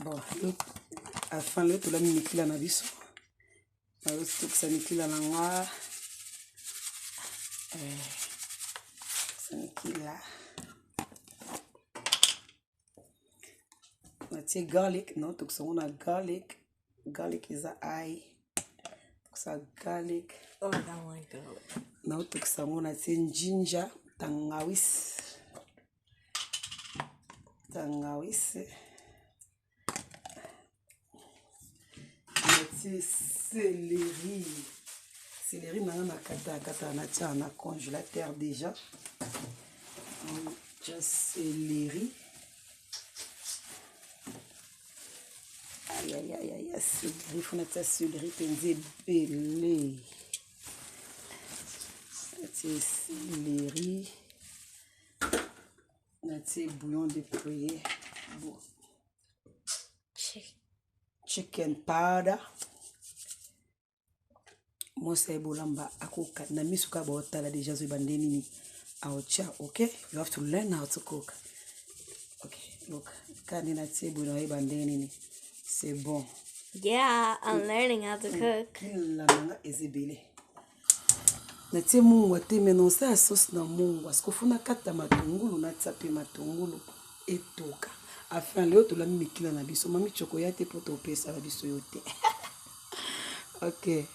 Bon, afin leo tolami mikila na biso. Nazotokisa mikila na nga. Eh, mikila. Natie garlic, naotokisa yango na garlic. Garlic eza ail. Tokisa garlic. Oh, I don't like garlic. Naotokisa yango natie ginger, tangawisi. Tangawisi. Natie céleri. Céleri na nga nakata kata natia na congélateur déjà. Natia céleri. Ayayayaya, céleri, faut natia céleri mpenza ebele. Natie céleri. Natie bouillon de poulet. Chicken powder. Mwasi aye bolamba akoka na miso kaka baotala deja azoyeba nde nini aotya. Ok, you have to learn how to cook. Ok, look, kaka nde natie boye naoyeba ndenge nini. C'est bon. Yeah, I'm learning how to cook. Kila nanga eza ebele. Natie mungwa te, me nosala sauce na mungwa. Sikofu nakata matungulu, natia mpe matungulu etoka. Afin leo tolami mikila na biso. Mami chokoya te po topesaka biso yo te. Ok.